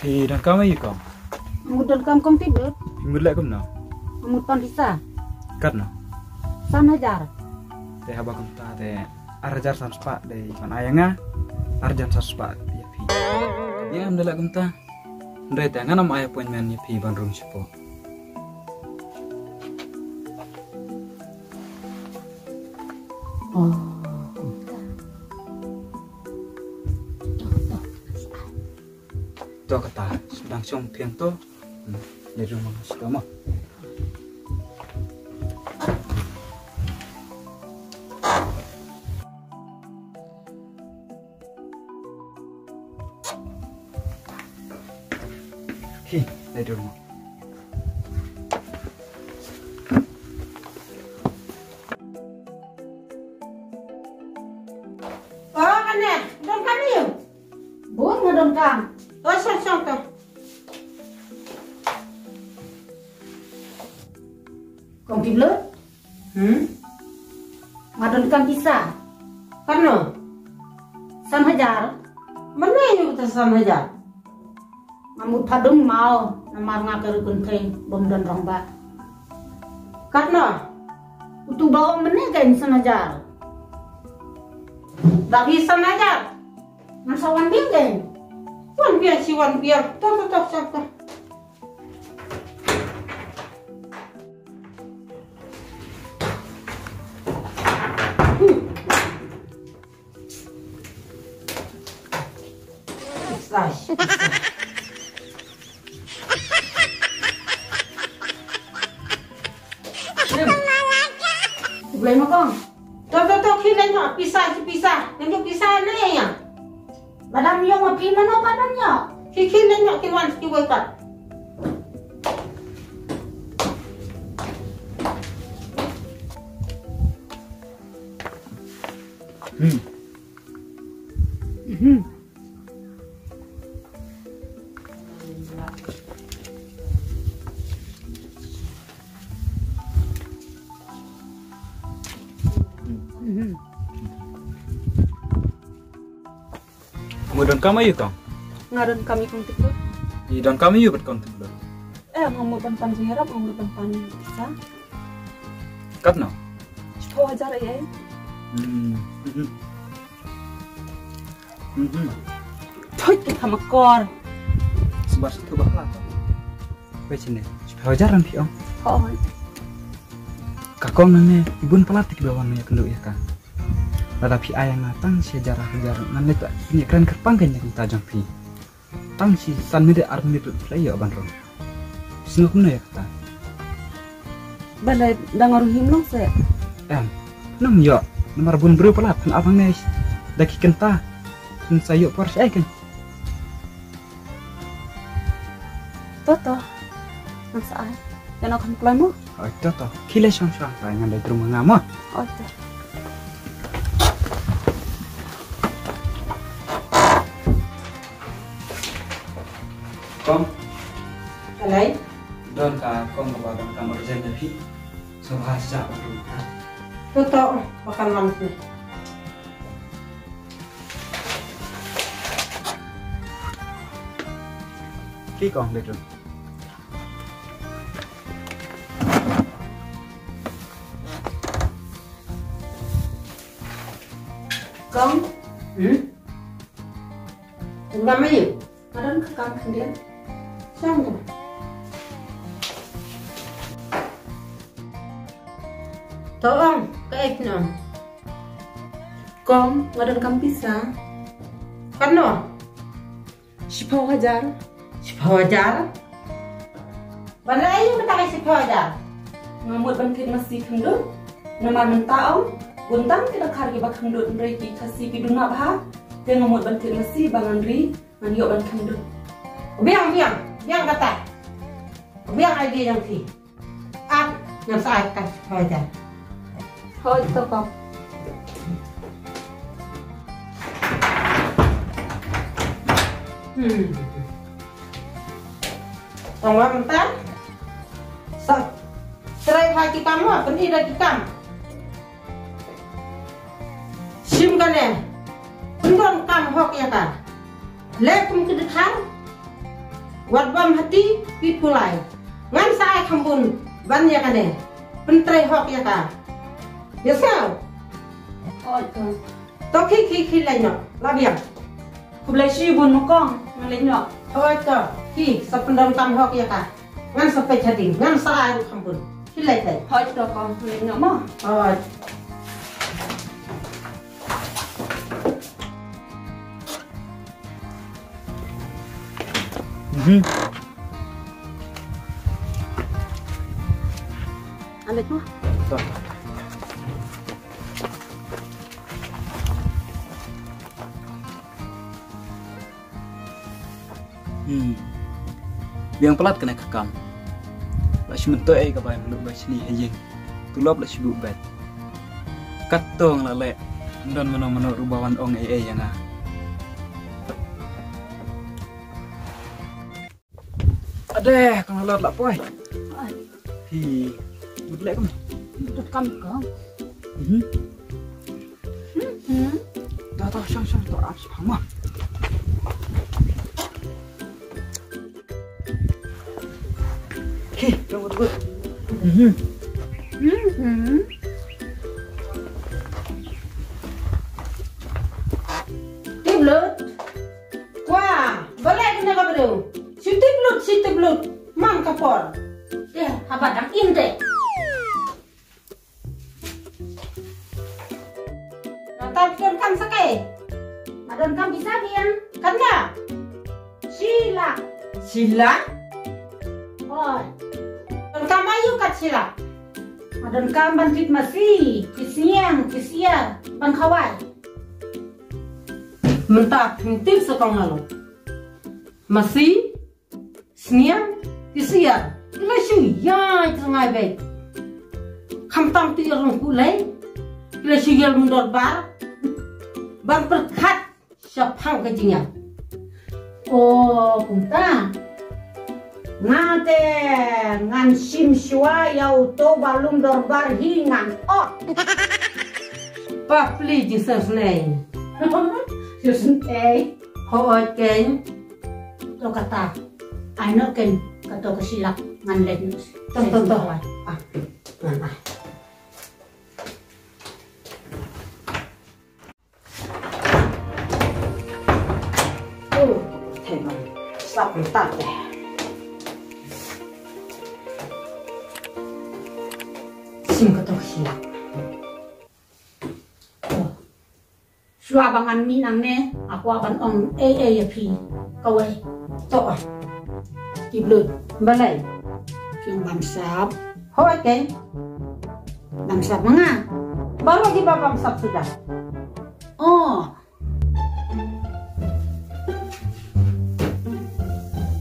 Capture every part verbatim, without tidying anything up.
Phi donkam aïu kong? Nga mut donkam kong Tiplut. Phi mut leh kumno? Nga mut pan pisa. Katno? San hajar. Te haba kumta te ar hajar san spah dei ban ai ïa nga. Ar hajar san spah ïa phi. Ïa, ym dei leh kumta. Hynrei te ngan ym ai appointment ïa phi ban rung shapoh. Oh. To kata, sdang shong phieng to. Hmm, ïa jong ma sdang ma. Hi, dai dur mo. Oh, kane, donkam aïu? Bun nga donkam. Oh, shong, shong to. Kong Tiplut? Hmm? Nga donkam pisa. Katno? San hajar. Mynne ïa uta san hajar. Nga mut phadung maw, namar nga ka rukun thei bym don rangbah. Katno? Utu ba ong mynne ka in san hajar. Ba phi san hajar. Ngan sa wan biang kein. Wan biang shi wan biang. To, to, to, to, to. Sai. Blei ma kong. To, to, to, khie leit noh, pisa, pisa. Nang pisa ne ïa. Ba dang ïoh ma phi mano ba dang ïoh. Khie, khie leit noh, khie wan, khie wei pat. Hmm. Mhm. Mo donkam aïu tong? Nga donkam ïa kong Tiplut. I donkam aïu bad kong Tiplut? Eh, nga mut ban pan jingïarap, nga mut ban pan pisa. Katno? Shiphew hajar ei ei. Hmm. Mhm. Mhm. Thoi ki thamakor. Sbar sa thu bakla. Wei chine. Shiphew hajar ram phi ong. Hooid. Ka kong nangne, i bun palat ki ba wan ïa kynduh ïa ka. Lada phi ai ïa nga tang shi hajar hajar, ngan leit pynïakren kyrpang kein ïa ka mynta jong phi. Tang shi san minit ar minit lut phi la ïoh ban rung. Sngewbha kumno ïa kata. Balei dang arung him long se? Em, nang ïoh. Namar bun briew palat phin ap hangne da ki kynta. Phin sa ïoh por shaei kein. To to. Nang sa ai. Ïa nang kham kloi mo. Oi, to to. Khie leit shong shong, ta ngan leit rung nga mo. Oi to. Kong. Balei? Don ka kong kaba donkam urgent ïa phi. Sngewbha sha ban rung ha. To to, ba kan wan phi. Phi kong, leit rung. Kong? Hmm? Donkam aïu? Nga don ka kam khyndiat. Shong to. To ong, kaei phin ong? Kong, nga donkam pisa. Katno? Shiphew hajar. Shiphew hajar? Balei aïu kata ka shiphew hajar? Nga mut ban thied masi khynduh. Namar mynta ong, bun tang ki dkhar kiba khynduh hynrei ki Khasi ki duna bha. Te nga mut ban thied masi ba ngan ri, ngan ïoh ban khynduh. Biang, biang, biang kata. Biang idea jong phi. Ap, ngan sa ai ka shiphew hajar. Hooid to kong. Hmm. Tang wa mynta. Sa. Trai ha ki kam wa, pynda ki kam. Shim kane. Pyndon kam hok ïa ka. Leh kum ki dkhar. Wat bam hati phi pulai. Ngan sa ai kham bun ban ïa kane. Pyntrai hok ïa ka. Ïa sngew. Oi, to. To khi khi khi lai noh. La biang. Khublei shibun ma kong, ngan leit noh. Oi to, khi sa pyndon kam hok ïa ka. Ngan sa peit hadien, ngan sa ai ruh kham bun. Khi lai lai. Hoi to kong, leit noh mo. Oi. Mhm. Alaikum. Hmm. Biang palat kane ka kam. La shu myntoi ei ka bai mluh bai shni ha ïing. Tulop la shu buh bet. Katto nga la leh. Ym don mano mano ruh ba wan ong ei ei ïa nga. Ade, ka nga la lap poi. Ai. Hi. Mut leh kum. Mut kam ka. Mhm. Mhm. Da da shong shong to ap sha ma. Hi, to mut mut. Mhm. Mhm. Tip lut. Kwah, balei kane ka briew? Shu tip lut, shu tip lut. Man ka por. Eh, haba dang im te. Nangta phi donkam sa kaei? Nga donkam pisa biang. Kane? Shi lak. Shi lak? Oi. Donkam aïu kat shi lak? Nga donkam ban tip masi, ki sniang, ki syiar, ban khawai. Mynta phim tip sa kong nga long. Masi, sniang, ki syiar. Ki la shu ïaid rngai beit. Khamtam ki ïalong kulei. Ki la shu ïalum dorbar. Ban pyrkhat shaphang ka jingïap. O, kumta. Nga te ngan shim shuwa ïa uto ba lum dorbar hi ngan ot. Bapli Jisu sngewbha. Jisu sngewbha. Hooid keiñ. To kata. Ai noh keiñ kato ka shi lak ngan leit. To, to, to. Ah, ngan ai. Oh, thei bang sap mynta te. Shim kato shi lak. Oh. Shuwa ba ngan mih nangne, nga kwah ban ong ei ei ïa phi. Kawei. To. Ki blut. Balei? Phi ong bam sap. Hooid keiñ. Bam sap ma nga. Baroh kiba bam sap suda. Oh.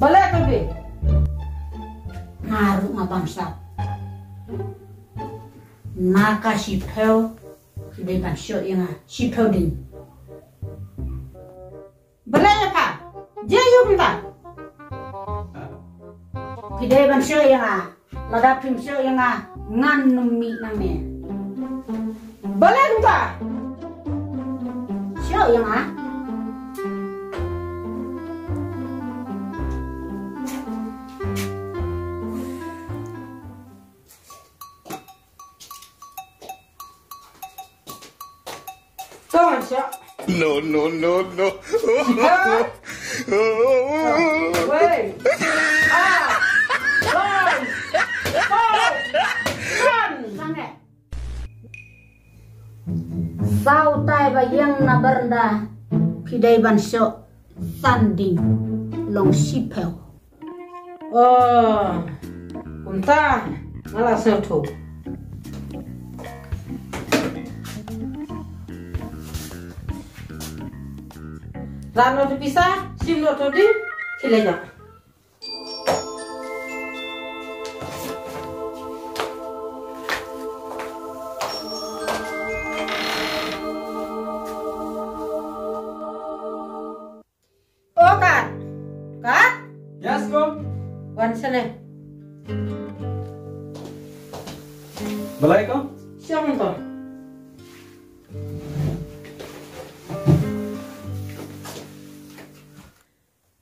Balei ka bi? Nga ruh nga bam sap. Na ka shiphew, phi dei ban shoh ïa nga, shiphew ding. Balei ïa pha? Jia ïa u mynta. Phi dei ban shoh ïa nga. Lada phim shoh ïa nga, ngan ym mih nangne. Balei kumta? Shoh ïa nga. Tong sha. No, no, no, no. Sha. Wei. Ah. Tong. Tong. Tong. Saw tai ba ïeng na bernda. Phi dei ban shoh san ding long shiphew. Oh, kumta nga la sngewthuh. Ran noh tu pisa, shim noh tu ding, khie leit noh. O Kat, Balei ko? Siang to.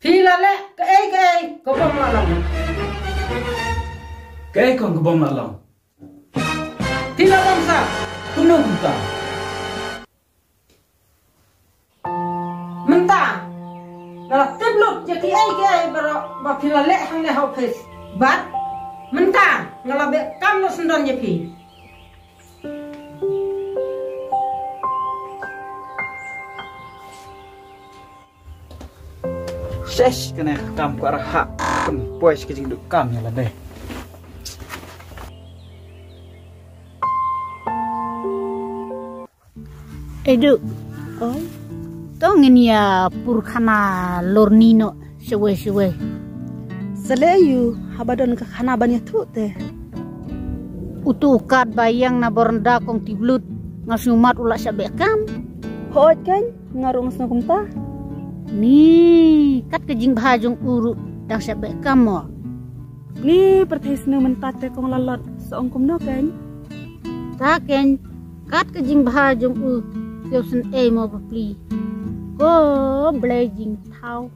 Phi la leh kaei kaei kaba nga la long. Kaei kong kaba nga la long? Phi la long sa. Kumno mynta? Mynta nga la tip lut ïa kiei kiei baroh ba phi la leh hangne ha ophis. Bad mynta nga la beh kam noh syndon ïa phi. Shesh, kane ka kam ka rah. Kan poi shi ka jingduk kam ïa lade. Edu. Oi. To ngin ïa pur khana lorni noh shawei shawei. Sa leh aïu haba don ka khana ban ïathuh te? Utu u kat ba ïeng na bornda kong Tiblut, nga sngewmat u la shah beh kam. Hooid keiñ, nga ruh nga sngew kumta. Ni, kat ka jingbha jong u ruh dang shah beh kam mo. Ni pyrthei sniew mynta te kong Lalot, sa ong kumno keiñ? Ta keiñ, kat ka jingbha jong u, kiew sngewsih mo bapli. Ko Blei jingthaw.